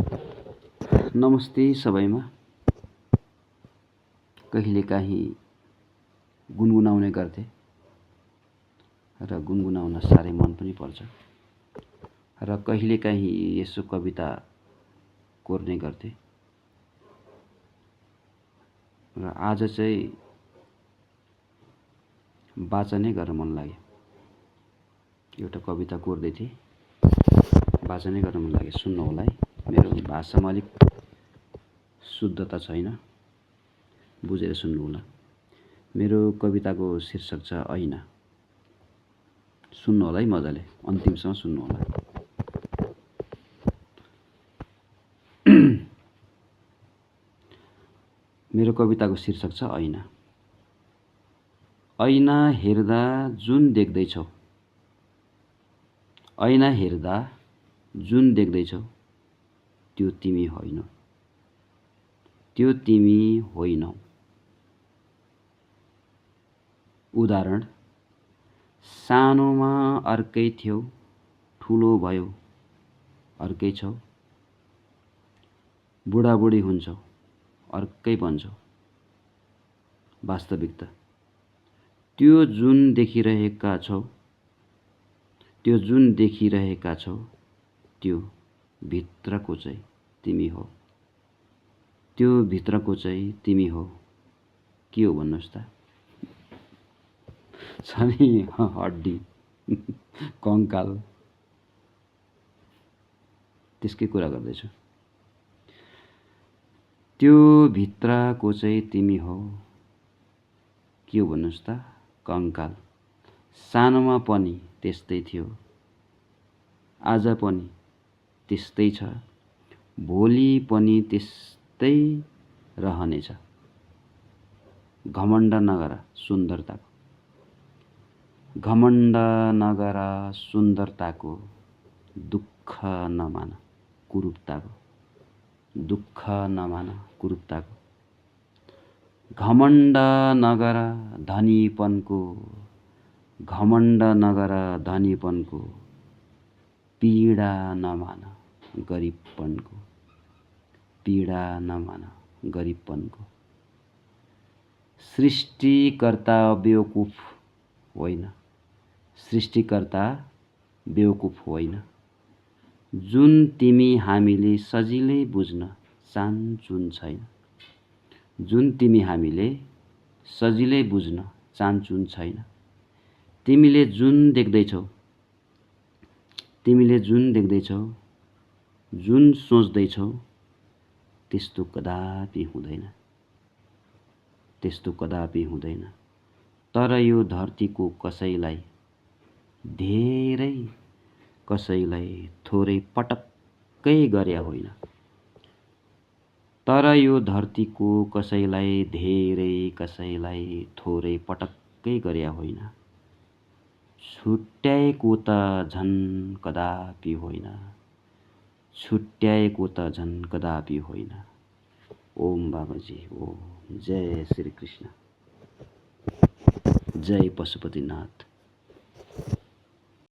नमस्ते सबैमा। कहिलेकाहीँ गुनगुनाउने गर्थे र गुनगुनाउन साह्रै मन पनि पर्छ र कहिलेकाहीँ यसो कविता कोर्ने गर्थे र आज चाहिँ वाचनै गर्न मन लाग्यो। एउटा कविता कोर्दै थिएँ, वाचनै गर्न मन लाग्यो। सुन्नु होला है। मेरो भाषामा अलिक शुद्धता छैन, बुझेर सुन्नु होला। मेरो कविताको शीर्षक छ ऐना। सुन्नु होला है मजाले, अन्तिमसम्म सुन्नु होला। मेरो कविताको शीर्षक छ ऐना। ऐना हेर्दा जुन देख्दैछौ, ऐना हेर्दा जुन देख्दैछौ त्यो तिमी होइनौ, त्यो तिमी होइनौ। उदाहरण, सानोमा अर्कै थियौ, ठुलो भयो अर्कै छौ, बुढाबुढी हुन्छौ अर्कै बन्छौ। वास्तविकता, त्यो जुन देखिरहेका छौ, त्यो जुन देखिरहेका छौ त्यो भित्रको चाहिँ तिमी हो, त्यो भित्रको चाहिँ तिमी हो। के हो भन्नुहोस् त? छ नि हड्डी, कङ्काल, त्यसकै कुरा गर्दैछु। त्यो भित्रको चाहिँ तिमी हो। के हो भन्नुहोस् त? कङ्काल। सानोमा पनि त्यस्तै थियो, आज पनि त्यस्तै छ, भोलि पनि त्यस्तै रहनेछ। घमण्ड नगर सुन्दरताको, घमण्ड नगर सुन्दरताको, दुःख नमान कुरूपताको, दुःख नमान कुरूपताको। घमण्ड नगर धनीपनको, घमण्ड नगर धनीपनको, पीडा नमान गरिबपनको, पीडा नमान गरिबपनको। सृष्टिकर्ता बेवकुफ होइन, सृष्टिकर्ता बेवकुफ होइन। जुन तिमी हामीले सजिलै बुझ्न चाहन्छुन छैन, जुन तिमी हामीले सजिलै बुझ्न चाहन्छुन छैन। तिमीले जुन देख्दैछौ, तिमीले जुन देख्दैछौ, जुन सोच्दैछौ त्यस्तो कदापि हुँदैन, त्यस्तो कदापि हुँदैन। तर यो धरतीको कसैलाई धेरै, कसैलाई थोरै पटक्कै गर्या होइन। तर यो धरतीको कसैलाई धेरै, कसैलाई थोरै पटक्कै गर्या होइन। छुट्याएको त झन् कदापि होइन, छुट्याएको त झन् कदापि होइन। ओम बाबाजी ओम। जय श्री कृष्ण, जय पशुपतिनाथ।